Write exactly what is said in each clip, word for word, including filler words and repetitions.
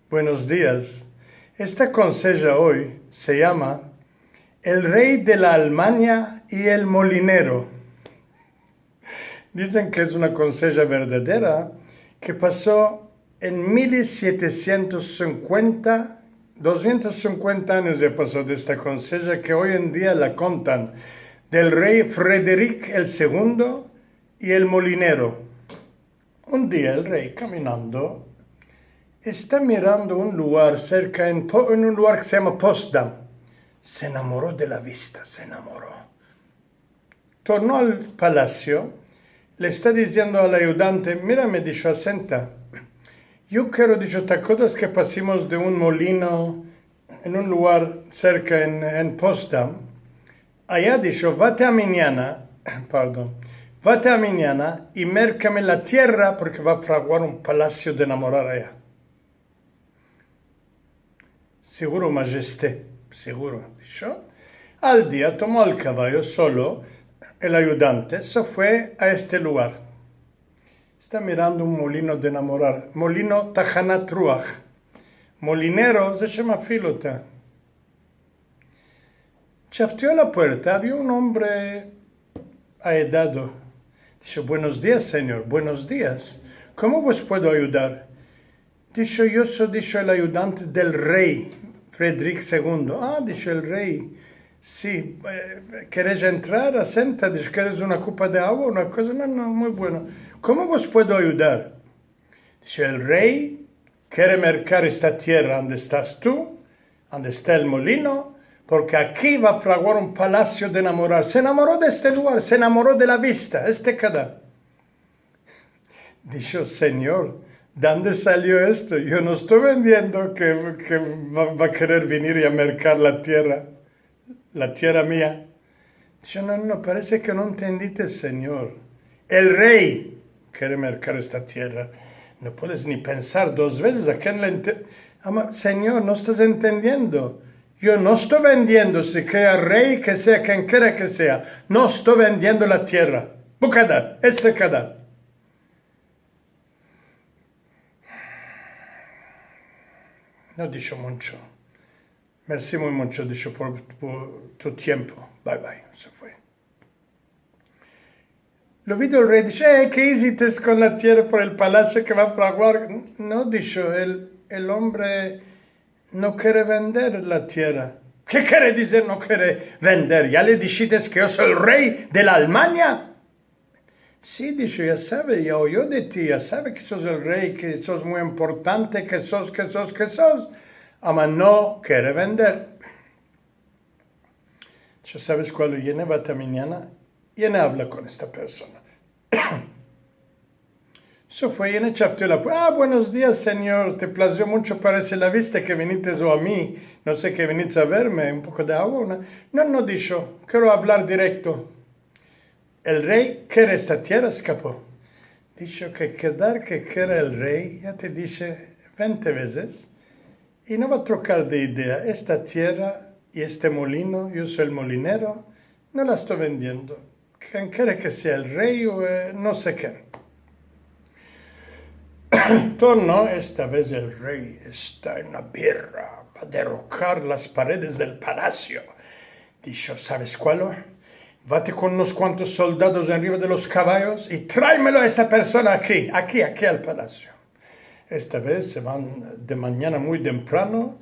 Buenos dias. Esta konseja oy se yama El rey de la Almanya i el molinero. Dizen ke es una konseja verdadera ke paso en mil setesientos sinkuenta, dosientos sinkuenta anyos ya paso de esta konseja ke oy en dia la kontan del rey Frederick el segundo i el molinero. Un dia el rey kaminando esta mirando un lugar serka en Po-, en un lugar ke se yama Potsdam. Se enamoro de la vista, se enamoro. Torno al palasio, le esta diziendo al ayudante, "Mira," me disho, "asenta. Yo kero," disho, "te akodas ke pasimos de un molino en un lugar serka en, en Potsdam. Aya," disho, "vate a minyana," pardon, "vate a minyana i merkame la tierra porke va a fraguar un palasio de enamorar aya." "Seguro, majeste, seguro," disho. Al dia tomo al kavayo solo, el ayudante se fue a este lugar. Esta mirando un molino de enamorar, molino, tahanat ruah. Molinero se yama filota. Chafteo la puerta, avia un ombre aedado. Disho, "Buenos dias, senyor, buenos dias. Komo vos puedo ayudar?" Disho, "Yo so," disho, "el ayudante del rey Frederick segundo." "Ah," disho, "el rey. Si, eh, keres entrar, asenta." Disho, "Keres una kopa de agua, una koza?" "No, no, muy bueno." "Komo vos puedo ayudar?" Disho, "El rey kere merkar esta tierra ande estas tu, ande esta el molino, porke aki va a fraguar un palasio de enamorar. Se enamoro de este lugar, se enamoro de la vista, este kadar." Disho, "Senyor, de ande salio esto? Yo no esto vendiendo ke, ke va, va a kerer venir i a merkar la tierra, la tierra mia." Disho, "No, no, parese ke no entendites, senyor. El rey kere merkar esta tierra. No puedes ni pensar dos vezes a ken le ente-, ama, senyor, no estas entendiendo. Yo no esto vendiendo, si kere el rey, ke sea ken kera ke sea, no esto vendiendo la tierra. Bu kadar, este kadar." No disho muncho. "Mersi muy muncho," disho, "por, por tu tiempo. Bye, bye." Se fue. Lo vido el rey, disho, "Eh, ke izites kon la tierra por el palasio ke va a fraguar?" "No," disho, "el, el ombre no kere vender la tierra." "Ke kere dizer no kere vender? Ya le dishites ke yo so el rey de la Almanya?" "Si," disho, "ya save, ya oyo de ti, ya save ke sos el rey, ke sos muy importante, ke sos, ke sos, ke sos. Ama no kere vender." Disho, "Saves kualo? Yene, vate a minyana, yene avla kon esta persona." Se fue, yene chafteo la puerta. "Ah, buenos dias, senyor. Te plazio muncho, parese, la vista ke vinites o a mi. No se ke vinites a verme, un poko de agua, una?" "No, no," disho, "kero avlar direkto. El rey kere esta tierra, eskapo." Disho, "Ke kedar ke kera el rey, ya te dishe vente vezes, i no va a trokar de idea. Esta tierra i este molino, yo so el molinero, no la esto vendiendo. Ken kere ke sea el rey o, eh, no se ken." Torno, esta vez el rey esta en la birra, va a derrokar las paredes del palasio. Disho, "Saves kualo? Vate kon unos kuantos soldados enriva de los kavayos i traymelo a esta persona aki, aki, aki al palasio." Esta vez se van de manyana muy demprano.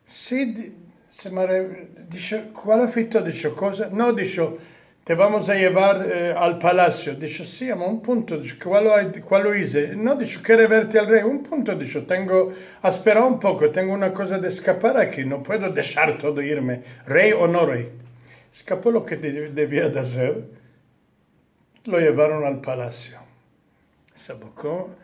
Si, di-, se mare-, disho, "Kualo afito?" Disho, "Koza?" "No," disho, "te vamos a yevar, eh, al palasio." Disho, "Si, ama un punto." Disho, "Kualo ay, kualo ize?" "No," disho, "kere verte el rey." "Un punto," disho, "tengo, espera un poko, tengo una koza de eskapar aki, no puedo deshar todo, irme, rey o no rey." Eskapo lo ke de-, devia de azer. Lo yevaron al palasio. Se boko.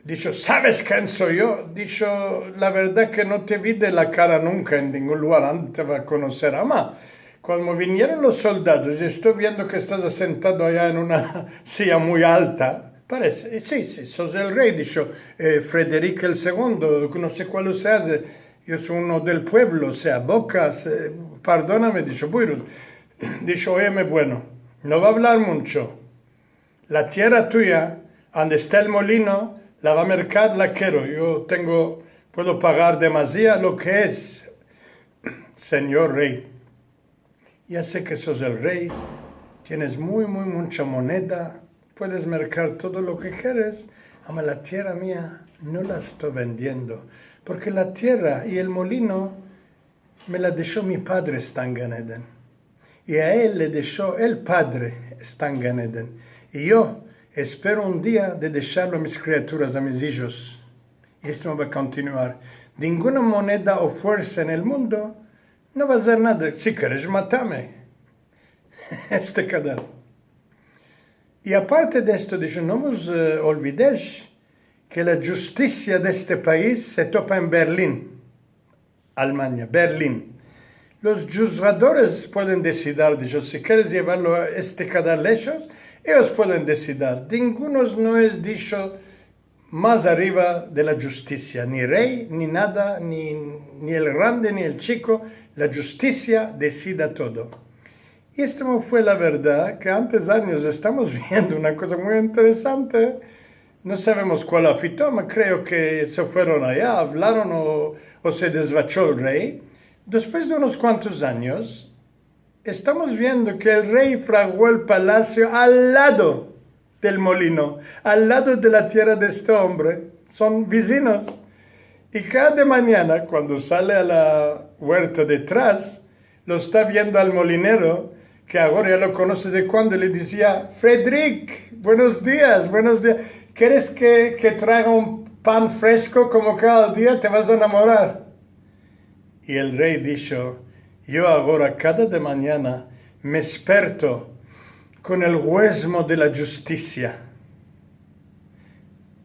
Disho, "Saves ken so yo?" Disho, "La verdad ke no te vi de la kara nunka en ningun lugar, ande te va a konoser. Ama, kuando vinieron los soldados i esto viendo ke estas asentado aya en una siya muy alta, parese, si, si, sos el rey," disho, eh, "Frederick el segundo, no se kualo se aze, yo so uno del puevlo, se aboka, se, pardoname," disho, "buyurun." Disho, "Oyeme bueno, no va a avlar muncho. La tierra tuya, ande esta el molino, la va a merkar, la kero. Yo tengo Puedo pagar demaziado lo ke es, sinyor rey. Ya se ke sos el rey, tienes muy, muy muncha moneda, puedes merkar todo lo ke keres, ama la tierra mia no la esto vendiendo, porke la tierra i el molino me la desho mi padre esta en Gan Eden. I a el le desho el padre esta en Gan Eden. I yo espero un dia de desharlo a mis kriaturas, a mis ijos. I esto me va a kontinuar. Ninguna moneda o fuersa en el mundo no va a azer nada. Si keres matame, este kadar. I aparte de esto, disho, no vos, eh, olvidesh ke la djustisia de este pais se topa en Berlin, Almanya, Berlin. Los djuzgadores pueden desidar, disho, si keres yevarlo este kadar leshos, eyos pueden desidar. Ninguno no es, disho, mas arriva de la djustisia, ni rey, ni nada, ni, ni el grande, ni el chiko, la djustisia desida todo. I esto fue la verdad, ke antes anyos estamos viendo una koza muy interesante. No savemos kual afito, ma kreo ke se fueron aya, avlaron o, o se desvacho el rey. Despues de unos kuantos anyos, estamos viendo ke el rey fraguo el palasio al lado del molino, al lado de la tierra de este ombre. Son vizinos. I kada manyana, kuando sale a la uerta detras, lo esta viendo al molinero, ke agora ya lo konose de kuando, le dizia: "Fredrik, buenos dias, buenos dias. Keres ke, ke traiga un pan fresko? Komo kada dia, te vas a enamorar." I el rey disho: "Yo agora, kada de manyana, me esperto kon el guezmo de la djustisia."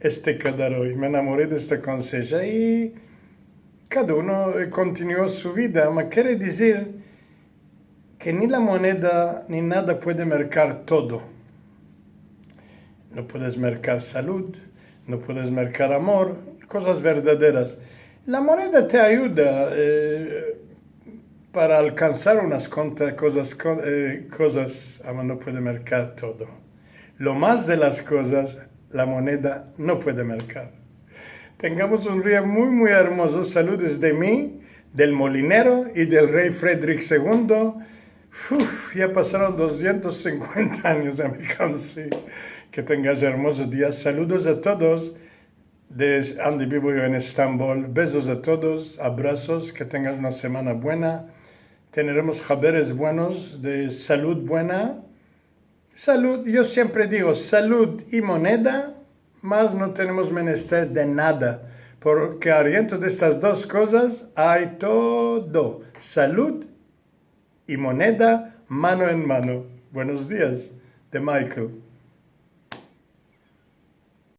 Este kadar oy, me enamore de esta konseja i kada uno, eh, kontinuo su vida, ma kere dizir ke ni la moneda ni nada puede merkar todo. No puedes merkar salud, no puedes merkar amor, kozas verdaderas. La moneda te ayuda, eh, para alkansar unas kuantas kozas, ko-, eh, kozas, ama no puede merkar todo. Lo mas de las kozas, la moneda no puede merkar. Tengamos un dia muy, muy ermozo. Saludos de mi, del molinero i del rey Fredrik segundo. Uf, ya pasaron dosientos sinkuenta anyos de mi konsi. Ke tengas ermozo dia. Saludos a todos. Desde ande bivo yo en Estambol. Bezos a todos, abrasos, ke tengas una semana buena. Teneremos haberes buenos, de salud buena. Salud, yo siempre digo, salud i moneda, mas no tenemos menester de nada, porke adentro de estas dos kozas ay todo. Salud i moneda, mano en mano. Buenos dias, de Michael.